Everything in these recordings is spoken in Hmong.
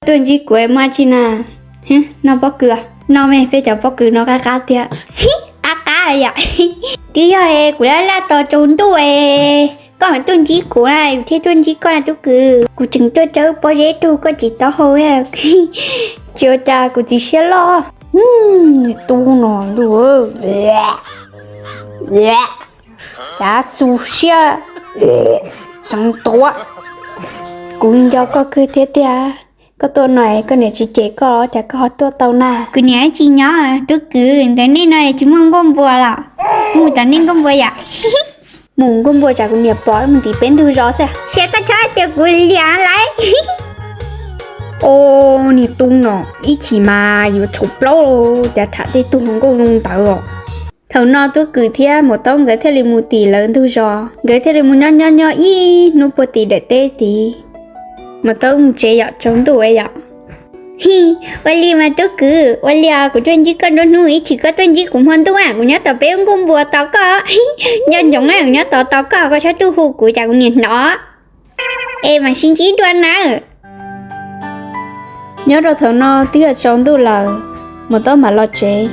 Tuaj ntsib kuv muaj dab tsi na? Noj pob kws. Noj me, peb cov pob kws no qab qab thiab. Qab qab yom. Twb yog es kuv laj laj tos tsaus ntuj es koj mam tuaj ntsib kuv na, kuv thiaj tuaj ntsib koj tub kwv. Kuv tseem tuaj tsawb pob zeb tug koj tsis tau hau. Tsis ua cas, kuv txiv siab loj. Tub no ntuj, cav xu siab, xeev tuav. Kuv nco koj kawg thiab tiag. Koj tuaj no koj niam tsis cem koj los cas koj ho tuaj tau na? Kuv niam tsis nyob, tub kwv, ntawm nej no tsis muaj nkuaj npua los? Mus tom nej nkuaj npua yom. Mus nkuaj npua tsam kuv niam pom mus tim peb ntug zos xwb. Siab koj txhob hais tias kuv liam lawm. Os, niag tub no, ib chim mas yuav tshaum plaub, cas tham tej tug hluas nkauj zoo ntawd os. Thaum no tub kwv thiab maum taub nkawd thiaj li mus tim lawv ntug zos, nkawd thiaj li mus nyob nyob nyob ib hnub puag tim daim teb tid. Maum taub mus tsev yom, tsaus ntuj yom. Ua li mas tub kwv, ua li os, kuv tuaj ntsib koj nruab hnub, ib chim koj tuaj ntsib kuv hmo ntuj, kuv nyob tom peb ub nkuaj npua tos koj. Nco ntsoov, kuv nyob tom tos koj, koj txhob tuaj hu kuv cas kuv niam hnov. Es mam sib ntsib dua nawb. Nyob rau thaum no twb yog tsaus ntuj lawm, maum taub mam los tsev.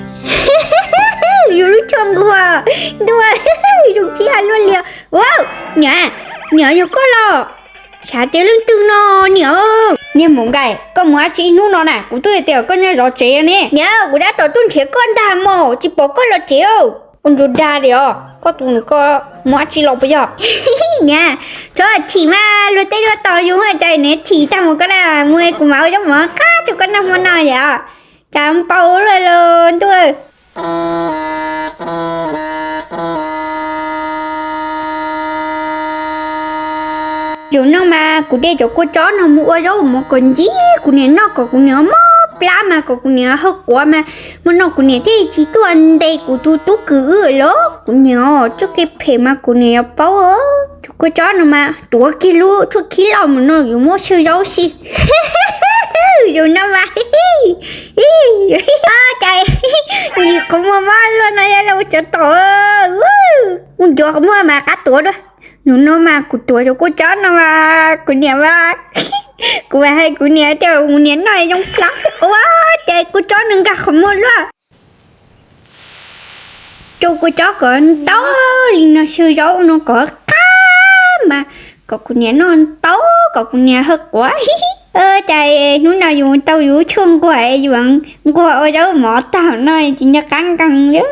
Yus lub tshuaj nquag ntuj, zoo tsis hais luaj li. Ua, niam, niam yog koj los? Xav tias leej twg no niam? Niag maum nkaim, koj mus dab tsi hnub no na? Kuv twb hais tias koj nyob zov tsev ne. Niam, kuv tab tom tuaj nrhiav koj ntag mas tsis pom koj los tsev. Ua ntsuag dag li os, koj tus nws koj mus dab tsi los puas yog? Niam, txhob chim mas, luag tej luag tos yus cas niam chim tag mus koj na, mus kuv mam ua zaub mov qab rau koj noj hmo no yom. Cas npau luaj los ntuj. Zaum no mas kuv de cov kua txob no mus ua zaub mov kom ncig kuv niam noj kom kuv niam mob plab mas kom kuv niam hawj quav mas hmo no kuv niam thiaj tsis tuaj ntes kuv tus tub kwv wb los. Kuv niam txoj kev phem mas kuv niam yuav paub. Cov kua txob no mas tuav kiag lub tshuaj khib loj mus no yuav muab xyaw zaub xwb. Zaum no mas, cas ntsis qhov muag mob luaj no yog ua cov tom, ua cov qhov muag mas qab tuav dua. Zaum no mas kuv tuav cov kua txob no mas kuv niam mas, kuv mas hais kuv niam tias kuv niam noj zoo plab ua, ces kua txob no nkag qhov muag luaj. Coj kua txob kom ntau li no xyaw zaub no kom qab mas kom kuv niam noj ntau, kom kuv niam hawj quav. Cas hnub no yus tau yus tshuaj nquag, yus nquag ua zaub mov tag no tsis nco qab nkees li.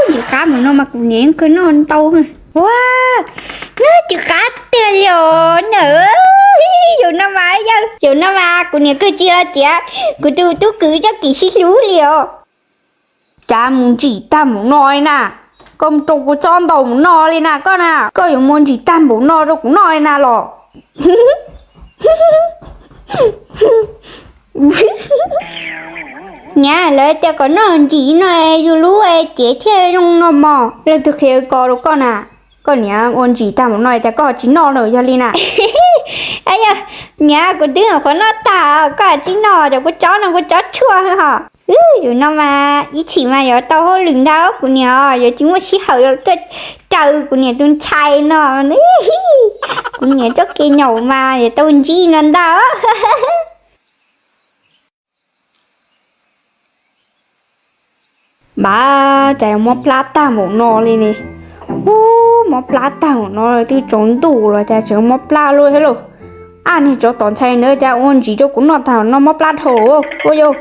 Ntsis qab mus no mas kuv niam yeej kawg noj ntau. Ua, ntsis qab tiag li os na. Zaum no mas yog, zaum no mas kuv niam kawg tsis los tiav kuv tus tub kwv txoj kev sib hlub li os. Cas mus ntsim tag npaum no li na, koj mus rau kua txob ntau npaum no li na koj na, koj yuav muab ntsim tag npaum no rau kuv noj li na los? Niam, lawv tias kom noj ntsim no yus lub cev thiaj zoo no mog. Leej twg qhia ko rau koj na? Koj niam ua ntsim tag npaum no cas koj ho tsis noj na yog li na? Yog, niam, kuv twb nyuam qhuav noj tag koj tsis noj, cov kua txob no kua txob tshuaj ho. Zaum no mas ib chim mas yuav tau hauj lwm ntag kuv niam, yuav tsis muaj sij hawm tuaj raws kuv niam tus ntxhais no. Kuv niam txoj kev nyaum mas yuav tau ntsib no ntag. Npab, cas mob plab tag npaum no li ne. Ub, mob plab tag npaum no twb tsaus ntuj los cas tseem mob plab luaj thiab lauj. Ab, niag tsov tom ntxhais ntawd cas ua ntsim rau kuv noj tag no mob plab dhau. Ua yau.